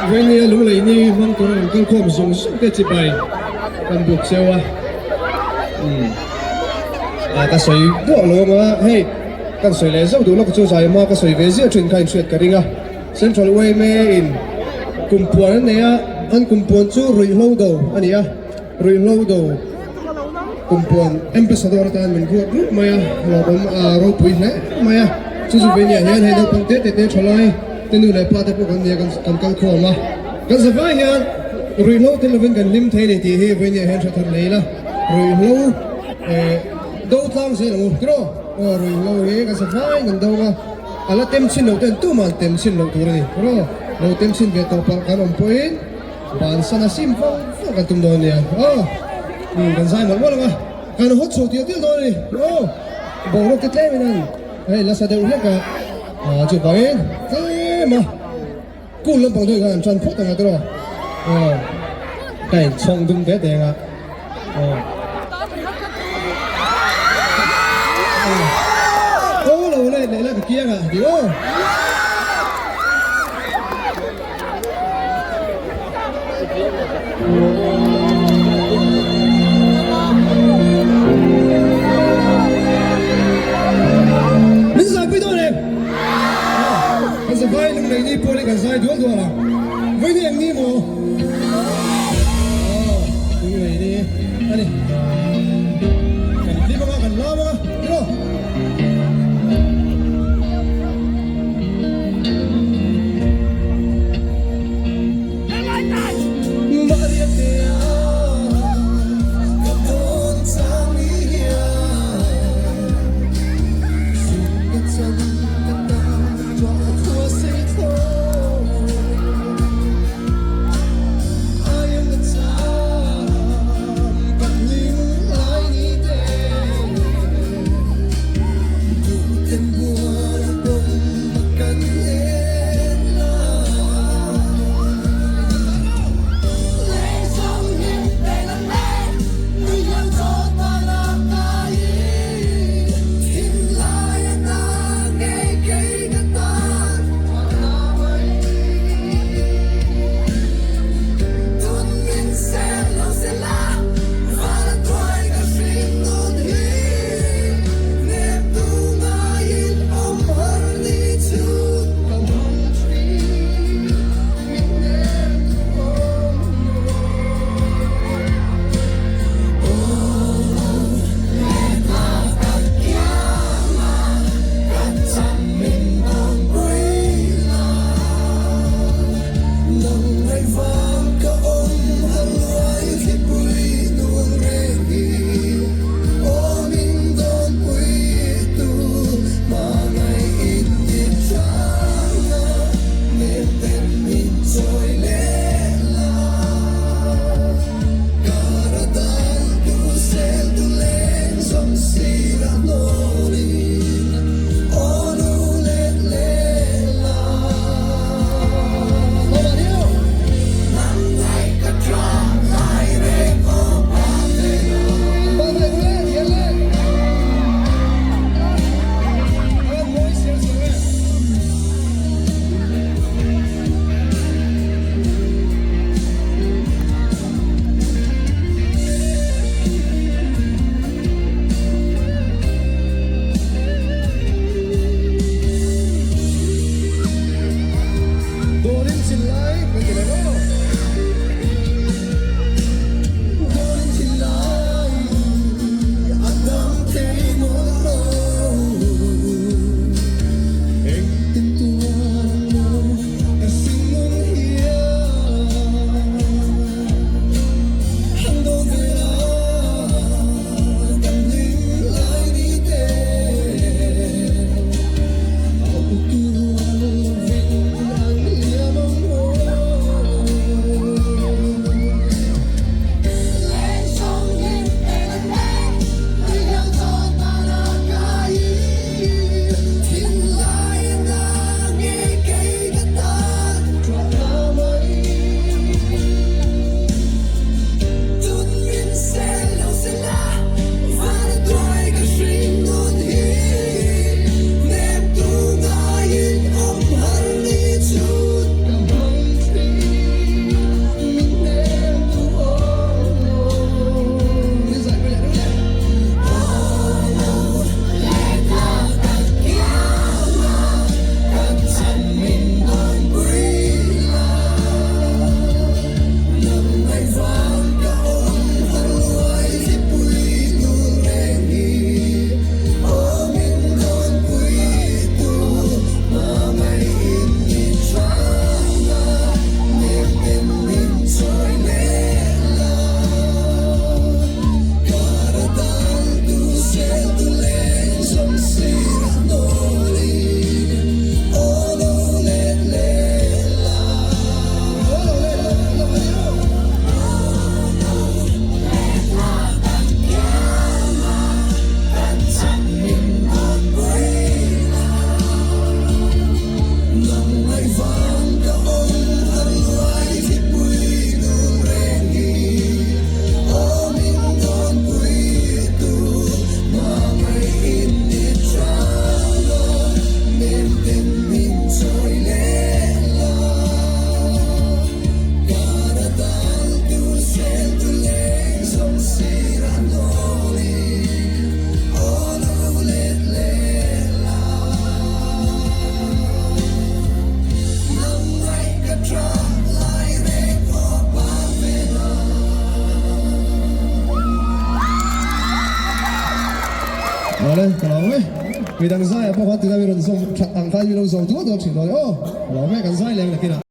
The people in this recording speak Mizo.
Vawini a lunglei ni hmang tura rawn kal khawm zawng zawng te chibai kan buk cheu a. Umm ah ka sawi duah lo ang a, hei kan sawi leh zauh duh lawk chu zai hma ka sawi ve ziah thin kha inhriat ka ring a. Central yma in kumpuan an nei a, an kumpuan chu ruihhlo do a ni a. Ruihhlo do kumpuan Ambassador atan min ruat rup mai a, lawmawm a ropui hle mai a. Chu chu veinia hian hei naupang te te te thalai te nu leh pa te pawh kan nia kan kal khawm a. Kan zavai hian ruihhlo tel lovin kan hlim thei a ni tih hi veinia hian hre thar lei ila. Ruihhlo eh do tlang zel ang u tiraw? Aw ruihhlo hi kan zavaiin kan do ang a, a la tem chhin loh ten tumah an tem chhin loh tur a ni tiraw? Lo tem chhin ve tawh palh kan awm pawhin. Bansan a sim fo fo kan tum dawn nia aw umm kan zai mawlh mawlh ang a kan hawt chho tial tial dawn a ni aw boruak te tlem in an hei nasa deuh hlek a ah chuvangin tlem a cool lampang deuh khan an tan phawt ang a tiraw aw ka in chhawng dum te te ang a aw aw lo leh leh la ka kiang ah ti aw. Min zaipui dawn em? Kan zavai lunglei ni pawh hi kan zai dual dual ang. Vawiin eng ni maw? Lunglei ni a ni. Kan hlim anga kan lam anga tiraw? Awle, ka lawm e. Midang zaiah pawh khan tina mi rawn zawm that ang khan mi lo zawm duah duah thin dawn e aw. Ka lawm e, kan zai leng nakinah.